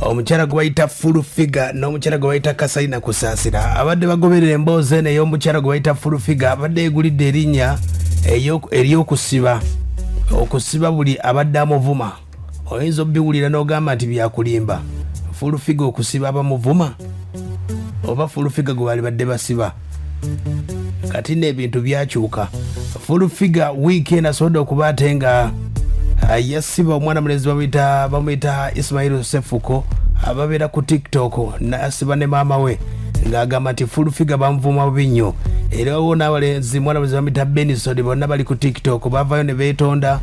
Omukyala gwe bayita Full Figure n'omukyala gwe bayita Kasalina Kusaasira abadde bagoberera emboozi eno ey'omukyala gwe bayita Full Figure abadde yegulidde erinnya ery'okusiba okusiba buli abadde amuvuma. Oyinza obiwulira n'ogamba nti byakulimba. Full Figure okusiba abamuvuma oba Full Figure gwe bali badde basiba? Kati n'ebintu byakyuka. Full Figure wiiki eno asobodde okuba ate nga yasiba omwana mulenzi bamuyita Ismail Sefuko ababeera ku TikTok, nasiba ne maama we ng'agamba nti Full Figure bamuvuma bubi nnyo. Era waliwo n'abalenzi mwana mulenzi bamuyita Benison, bonna bali ku TikTok bavayo ne beetonda.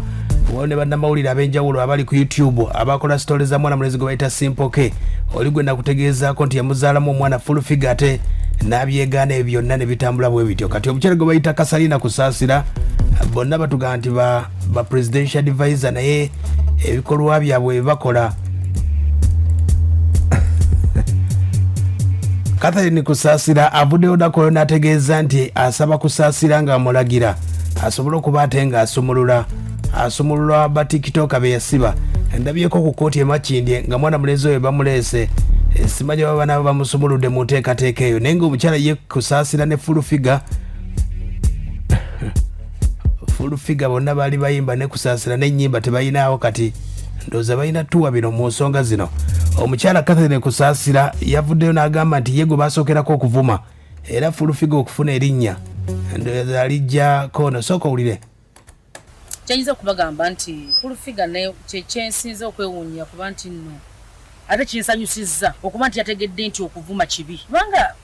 Waliwo ne bannamawulire ab'enjawulo abali ku YouTube abakola sitole za mwana mulenzi gwe bayita Simple K, oli gwe nakutegeezaako nti yamuzaalamu omwana Full Figure ate n'abyegaana ebyo byonna ne bitambula bwe bityo. Kati omukyala gwe bayita Kasalina Kusaasira bonna batugamba nti ba presidential advisor, naye ebikolwa byabwe bakola. Catherine Kusaasira avuddeyo nakoyo n'ategeeza nti asaba Kusaasira ng'amulagira asobole okuba ate ng'asumulula asumulula ba TikToker be yasiba. Ndabyeko ku kkooti e Makindye nga mwana mulenzi oyo bamuleese, simanyi baba nabo bamusumuludde mu nteekateeka eyo, naye ng'omukyala ye Kusaasira ne Full Figure, Full Figure bonna baali bayimba ne Kusaasira n'ennyimba tebayinaawo. Kati ndowooza balina tuwa bino mu nsonga zino. Omukyala Catherine Kusaasira yavuddeyo n'agamba nti ye gwe basookerako okuvuma, era Full Figure okufuna erinnya ndowooza alijjako ono. Sooka owulire. Kyenyinza okubagamba nti Full Figure kyensinza okwewuunya kuba nti nno ate kinsanyusizza okuba nti yategedde nti okuvuma kibi, kubanga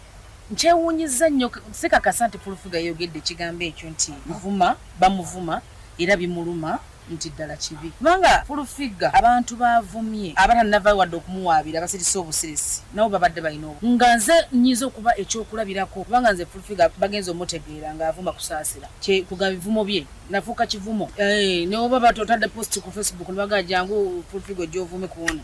nkyewuunyizza nnyo, sikakasa nti Full Figure yayogedde ekigambo ekyo nti vuma bamuvuma era bimuluma nti ddala kibi, kubanga Full Figure abantu bavumye abatannavaayo wadde okumuwaabira basirise obusirisi nabo babadde balina obu nga nze nnyinza okuba ekyokulabirako, kubanga nze Full Figure bagenze omutegeera ng'avuma Kusaasira kuga bivumo bye nafuuka kivumo. Ne oba batotadde post ku Facebook ne bagamba jangu Full Figure gy'ovume kuona,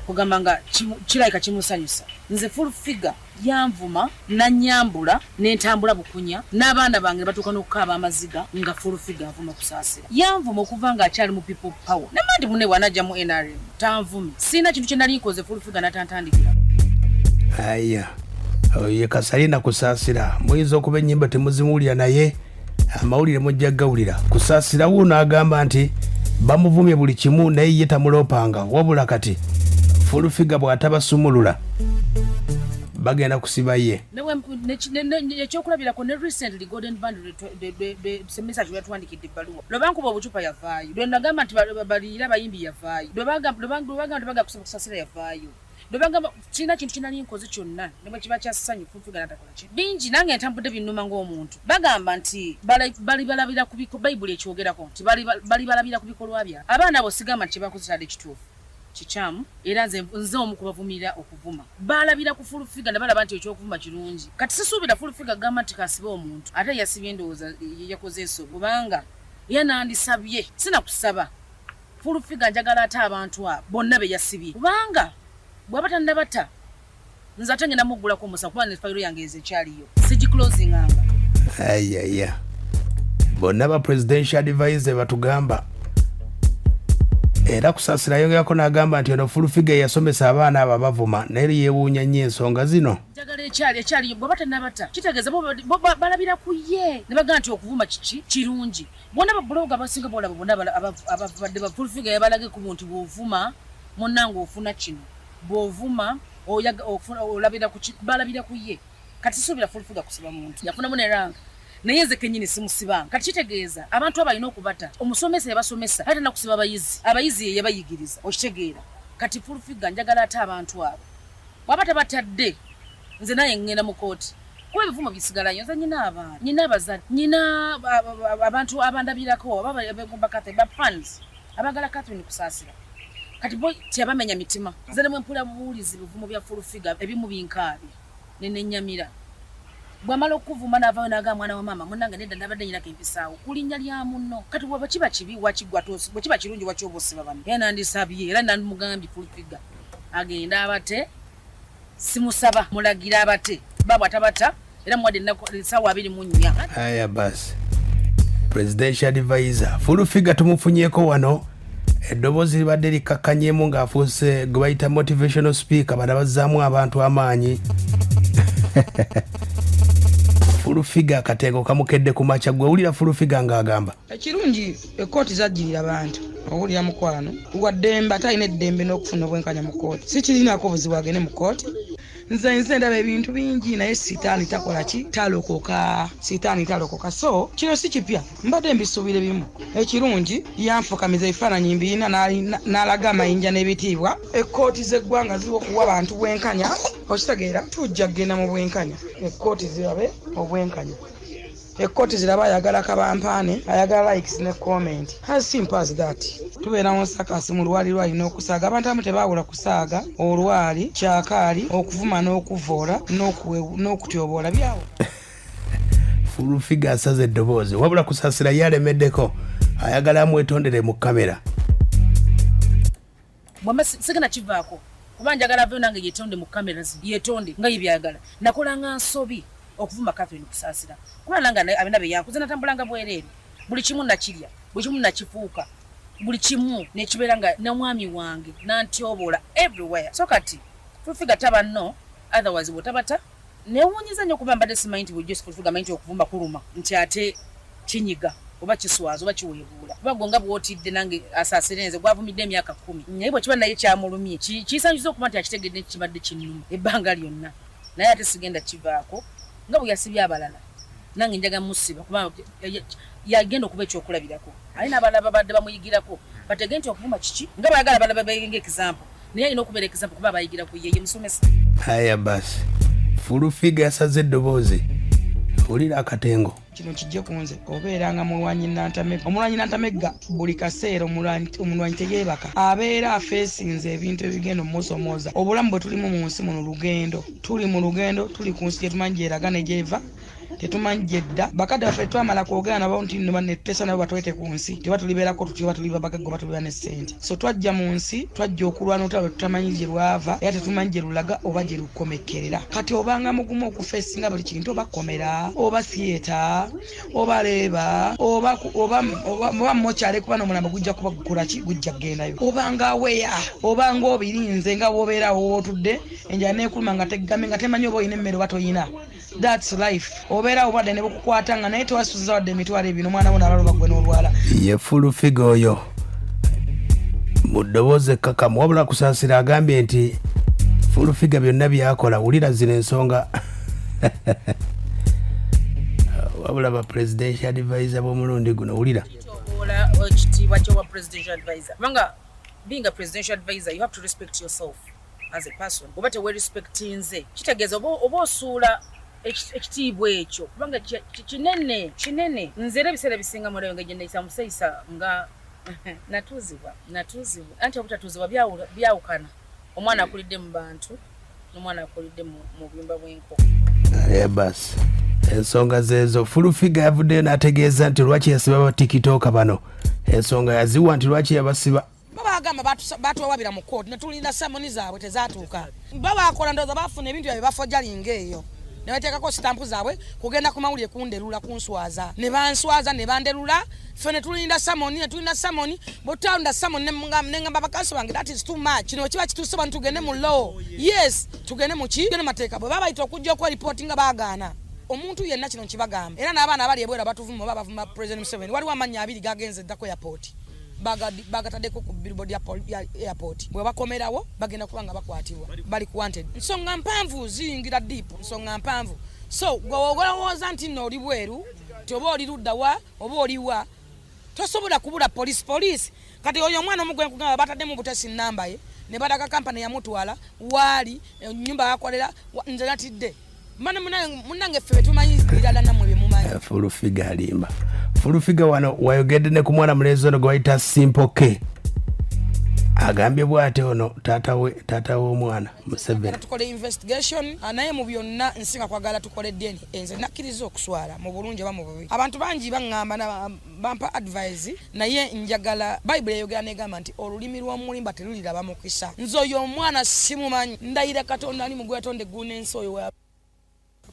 kugamba nga kirabika kimusanyusa. Nze Full Figure yanvuma nanyambula nentambula bukunya n'abaana bange ne batuuka n'okukaaba amaziga nga Full Figure avuma Kusaasira. Yanvuma okuva ng'akyali mu People Power, nama nti munne bw'anajja mu NRM tanvume, sirina kintu kye nali nkoze Full Figure n'atantandikira. Aya, ye Kasalina Kusaasira muyinza okuba ennyimba temuzimuwulira, naye amawulire mujja gawulira. Kusaasira wuuno agamba nti bamuvumye buli kimu naye ye tamuloopanga, wabula kati Full Figure bw'atabasumulula bagenda kusiba ye. Ekyokulabirako ne recently Golden Band message yatwandikidde ebbaluwa lwe bankuba obucupa yavaayo, lwe nagamba nti baliyire abayimbi yavaayo, lwe bagamba nti bagala kusaba Kusaasira yavaayo, lwe bagamba kirina kintu kinali nkoze kyonna ne bwe kiba kya ssanyu Full Figure natakola ki bingi nange ntambudde binnuma ng'omuntu. Bagamba nti balibalabira ku Bayibuli ekyogerako nti balibalabira ku bikolwa byabwe. Abaana abo sigamba nti kye bakoze kyabadde kituufu, kikyamu, era nze omu kubavumirira okuvuma. Balabira ku Full Figure ne balaba nti ekyokuvuma kirungi. Kati sisuubira Full Figure kugamba nti kasibe omuntu, ate yasibye ndowooza yakoze ensobi, kubanga era nandisabye sinakusaba Full Figure njagala ate abantu abo bonna be yasibye, kubanga bw'aba tannabata nze ate ngenda muggulako omusango, kuba ne fayiro yange ezo ekyaliyo sigiclosinganga. Ayaya, bonna ba presidential advisor batugamba. Era Kusaasira ayongerako n'agamba nti ono Full Figure yasomesa abaana abo abavuma, naye yeewuunya nnyo ensonga zino. Njagala ekyali ekyaliyo bw'aba tannabata kitegeeza bo balabira ku ye ne bagamba nti okuvuma kiki kirungi. Bonna babuloga abasinga bolaba bonna ababadde ba Full Figure yabalaga ekkubo nti bw'ovuma munnange ofuna kino, bw'ovuma olabira ku balabira ku ye. Kati sisuubira Full Figure kusiba muntu, yafunamu ne rank, naye nze kennyini simusibanga. Kati kitegeeza abantu abo alina okubata. Omusomesa yabasomesa ate talina kusiba bayizi, abayizi ye yabayigiriza, okitegeera? Kati Full Figure njagala ate abantu abo bw'aba tabatadde nze naye ŋŋenda mu kooti, kuba ebivumo bisigalayo. Nze nyina abaana, nyina abazadde, nyina abantu abandabirako abegomba Catherine, ba fans abagala Catherine Kusaasira. Kati bo teyabamenya mitima. Nze ne bwe mpulira buwulizi bivumo bya Full Figure ebimu binkaabya ne nennyamira. Bw'amala okukuvuma n'avaayo n'agamba mwana wa maama munnange nedda nabadde nyina kempisaawo ku linnya lya munno. Kati bwe kiba kibi wakigwa bwe kiba kirungi waki oba osiba banno? Era nandisabye era nandimugambye Full Figure agende abate, simusaba mulagira abate babwa tabata era muwadde essaawa 24. Aya basi, presidential advisor Full Figure tumufunyeko wano. Eddoboozi libadde likkakkanyemu ng'afuuse gwe bayita motivational speaker, bano bazzaamu abantu amaanyi. Fulufiga akateeko kamukedde ku makya. Gwe wulira Fulufiga ng'agamba Ekirungi ekkooti zajjirira bantu. Owulira mukwano wa ddembe, ate alina eddembe n'okufuna obwenkanya mu kkooti. Si kirinaako buzibu agende mu kkooti. Nze ndaba ebintu bingi, naye sitaani takola ki, talokoka. Sitaani talokoka. So kino si kipya, mbadde mbisuubira ebimu. Ekirungi yanfukamiza, ebifaananyi mbirina, n'alaga amayinja n'ebitiibwa. Ekkooti z'eggwanga ziriwo okuwa abantu bwenkanya, okitegeera? Tujja kugenda mu bwenkanya, ekkooti zirabe obwenkanya. Ekkooti ziraba ayagala kabampaane, ayagala likes ne comment. As simple as that. Tubeera mu sakasi mu lwali lwali n'okusaaga. Abantu abamu tebaawula kusaaga, olwali, kyakaali, okuvuma n'okuvoola n'okutyoboola byawo. Fulufiga asaze eddoboozi, wabula Kusasira ye alemeddeko, ayagala amwetondere mu kamera. Bwamba sigenda kivaako kuba njagala aveyo nange yetonde mu kamera, yetonde nga ye byayagala. Nakolanga nsobi okuvuma Catherine Kusaasira, kuba nange abena beyankuze, natambulanga bwereere, buli kimu nakirya, buli kimu nakifuuka, buli kimu nekibeera nga nomwami wange nantyobola everywhere. So kati Full taba no otherwise bwotabata newunyiza nnyo, kuba mbadde simanyi nti bulijjo Full manyi nti okuvuma kuluma, nti ate kinyiga oba kiswaza oba kiweebuula, kuba gwe nga bw'otidde nange asaasire nze gwavumidde emyaka 10. Naye bwe kiba naye kyamulumye, kisanyusa okuba nti akitegedde nti kibadde kinnuma ebbanga lyonna, naye ate sigenda kivaako. Nga bwe yasibye abalala, nange njaga musiba, kuba yagenda okuba ekyokulabirako, ate n'abalala babadde bamuyigirako batege nti okuvuma kiki, nga bayagala abalala babenga example, naye alina okubeera example kuba abayigira ku ye, ye musomesa. Aya basi, Fulufiga yasaze eddoboozi, wulira akatengo. Kino kijje ku nze. Obeeranga mulwanyi nantamegga, omulwanyi nantamegga buli kaseera. Omulwanyi teyeebaka, abeera afeesinze ebintu ebigenda omumusomooza. Obulamu bwe tulimu mu nsi muno lugendo, tuli mu lugendo, tuli ku nsi gyetumanyi gyeraga ne gyeva, tetumanyi gyedda. Bakadde baffe twamala kwogera nabo nti nno netutesa nabo batwete ku nsi, teba tulibeerako tutyo, oba tuli babagagga oba tuliba ne ssente. So twajja mu nsi, twajja okulwana olutalo lwe tutamanyi gye lwava era tetumanyi gye lulaga oba gye lukomekkerera. Kati obanga mugumu okufeesinga buli kintu, oba kkomera oba theatre oba leeba oba mokyale, kuba n'omulambo gujja kuba gukola ki, gujja kugendayo. Obanga aweya, obanga obirinze nga bw'obeerawo wootudde, enjala neekuluma nga teggame, nga temanyi oba olina emmere oba toyina. That's life. Obeera obwadde ne bukukwata nga naye tewasuza wadde 20,000, omwana wo nalwala gwe n'olwala. Ye Fulufiga oyo mu ddoboozi ekkakamu, wabula Kusaasira agambye nti Fulufiga byonna byakola, wulira zino ensonga, wabula ba presidential advisor b'omulundi guno, wulira. Kitoboola ekitiibwa kyowa presidential advisor, kubanga being a presidential advisor, you have to respect yourself as a person. Oba tewerespectinze, kitegeeza oba osuula ekitiibwa ekyo, kubanga kinene kinene. Nze era ebiseera ebisinga mulayo nga gye museyisa nga natuuzibwa, natuuzibwa, anti obutatuuzibwa byawukana. Omwana akulidde mu bantu n'omwana akulidde mu buyumba bw'enkoko. Basi, ensonga zeezo. Fulufiga yavuddeyo n'ategeeza nti lwaki yasiba batikitooka bano, ensonga yaziwa nti lwaki yabasiba. Bo bagamba batuwawabira mu kooti, netulinda summons zaabwe, tezatuuka. Bo bakola, ndowooza bafuna ebintu byabwe bafojalinga eyo ne bateekako sitampu zaabwe kugenda ku mawulire kunderula, kunswaza, ne banswaza ne banderula. Ffe ne tulinda summons, ne tulinda summons. Bwe tutawunda summons, ne ngamba bakanso bange, "That is too much. Kino kiba kituuse bano, tugende mu law." Yes, tugende mu ki, tugende mu mateeka. Bwe babayita okujja okweripoti nga baagaana. Omuntu yenna, kino nkibagamba, era n'abaana abali ebweru abatuvuma oba bavuma President Museveni, waliwo amannya abiri gagenze ddako airport, bagataddeko ku billboard ya airport. Bwe bakomerawo bagenda kuba nga bakwatibwa, bali ku wanted. Nsonga mpanvu, ziyingira deep, nsonga mpanvu. So gwe olowooza nti nno oli bweru, nti oba oli luddawa oba oliwa, tosobola kubula poliisi. Poliisi kati oyo omwana omu gwenkugamba bataddemu butesi namba ye, ne balaga kampani yamutwala waali, enyumba yakolera. Nze natidde. Munange, ffe betumanyi birala, nammwe byemumanyi. Fulufiga alimba. Fulufiga wano wayogedde ne ku mwana mulenzi ono gwe bayita Simple K, agambye bw'ate ono taata we, taata w'omwana Museveni. Tukole investigation. Naye mu byonna nsinga kwagala tukole DNA. Nze nakkiriza okuswala mu bulungi oba mu bubi. Abantu bangi baŋŋamba, bampa advice, naye njagala Bayibuli eyogera negamba nti olulimi lw'omulimba teruliraba mukisa. Nze oyo omwana simumanyi. Ndayira Katonda ali mugwe yatonda eggulu n'ensi, oyo.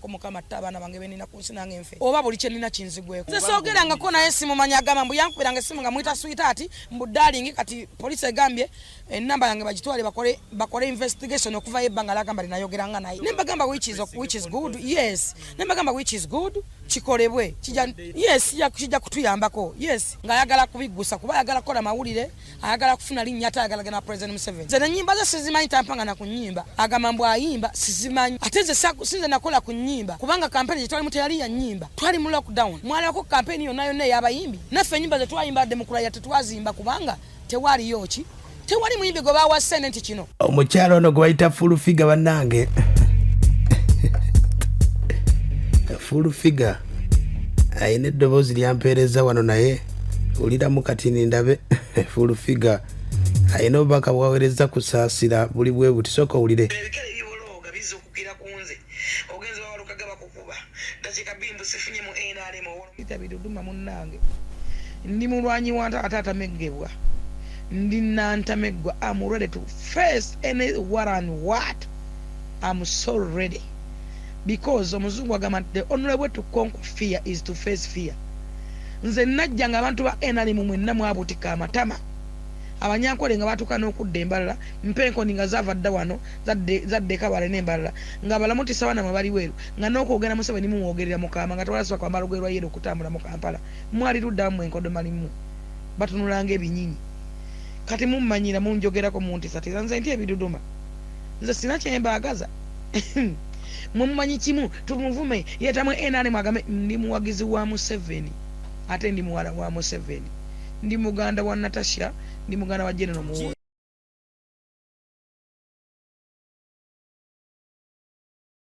Nzijako Mukama atte abaana bange benina ku nsi nange nfe, oba buli kyenina kinzigweko. Nze soogerangako naye, simumanyi. Agamba mbu yankubiranga essimu nga muyita sweetheart, mbu darling. Kati poliisi egambye enamba yange bagitwale bakole investigation okuvayo ebbanga lagamba linayogeranga naye. Nembagamba which is good, yes. Nembagamba which is good, kikolebwe kijja, yes, kijja kutuyambako, yes. Ng'ayagala kubiggusa kuba ayagala kukola mawulire, ayagala kufuna linnya, ate ayagala gena President Museveni. Nze nenyimba ze sizimanyi, tampanga na ku nyimba. Agamba mbu ayimba, sizimanyi. Ate nze sinze nakola ku nyimba, kubanga kampeni gye twalimu teyali ya nyimba, twali mu lockdown. Mwalabako kampeni yonna yonna ey'abayimbi? Naffe enyimba ze twayimba dde mu kulaya tetwazimba, kubanga tewaliyo ki, tewali muyimbi gwe bawa ssente nti kino. Omukyalo ono gwe bayita Full Figure, bannange, Full Figure ayina eddoboozi lyampeereza wano, naye wuliramu kati ndabe. Full Figure ayina obubaka bwaweereza Kusaasira, buli bwe buti, sooka owulire. Ebikere bibolooga bizza okugira ku nze. Ogenzi wawalukaga bakukuba dakiika 2 mbu sifunye mu NRM. Ita biduduma munnange, ndi mulwanyi wa ate atameggebwa, ndi nantameggwa. Am ready to face any what and what. Am so ready because omuzungu agamba nti the only way to conquer fear is to face fear. Nze najja nga abantu ba NRM mwenna mwabutika amatama, Abanyankole nga batuuka n'okudda embalala, mpenkoni nga zaava dda wano zadde Kabale n'embalala, nga balamu tisawa namwe bali weeru, nga n'okwogera Museveni mumwogerera mukama, nga tewala kwambala lugoye lwa yero okutambula mu Kampala. Mwali ludda mmwe enkodomalimu batunulanga ebinyinyi. Kati mummanyira, munjogerako, muntisatiza. Nze nti ebiduduma, nze sina kyembaagaza. Mwe mumanyi kimu, tumuvume yetamwe NRM, agambe ndi muwagizi wa Museveni, ate ndi muwala wa Museveni, ndi muganda wa Natasha, ndi muganda wa General Muhoozi.